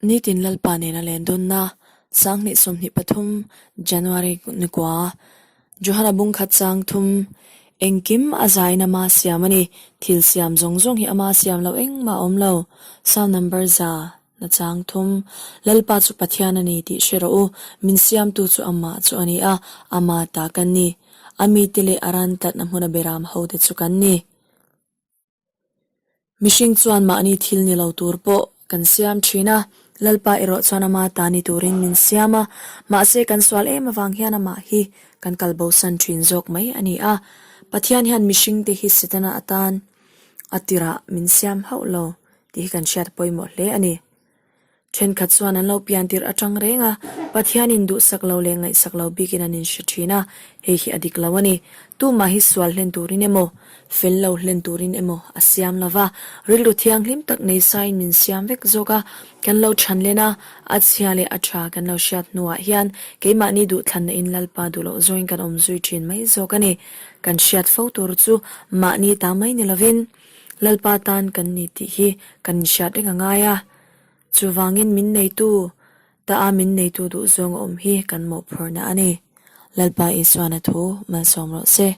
Nitin Lalpa nena len dawnna 2023 January nikua Johana bungkhat chang thum engkim a zain ama siam a ni. Thil siam zawng zawng hi ama siam loh engmah a awm lo. Psalm number 100 chang thum Lalpa chu Pathian a ni tih hre rawh u. Min siamtu chu amah chu a ni a, ama ta kan ni. A mite leh a ran tlatna hmuna beram hote chu kan ni. Mihring chuan mahni thil ni lo tur pawh kan siam thin a, Lalpa erawh chuan ama ta ni turin min siam a, mahse kan sual em avang hian amah hi kan kal bosan thin zawk mai a ni a. Pathian hian mihringte hi Setana atan a tirah min siam hauh lo tih hi kan hriat pawimawh hle a ni. Thenkhat chuan an lo pian tirh atang reng a, Pathianin duhsak lo leh ngaihsak lo bikin an inhre thin a, hei hi a dik lo a ni. Tumah hi sual hlen turin emaw, fel lo hlen turin emaw a siam lo va, rilru thianghlim tak nei sain min siam vek zawk a, kan lo chhan len a, a chhia leh a tha kan lo hriat hnuah hian keimahni duhthlanna in Lalpa duh loh zawngin kan awm zui thin mai zawk a ni. Kan hriat fo tur chu mahni ta mai ni lovin Lalpa tan kan ni tih hi kan inhriat reng a ngai a. Chuvangin min neitu, ta a min neitu duh zawng a awm hi kan mawhphurhna a ni. Lalpa Isuana thu malsawm rawh se.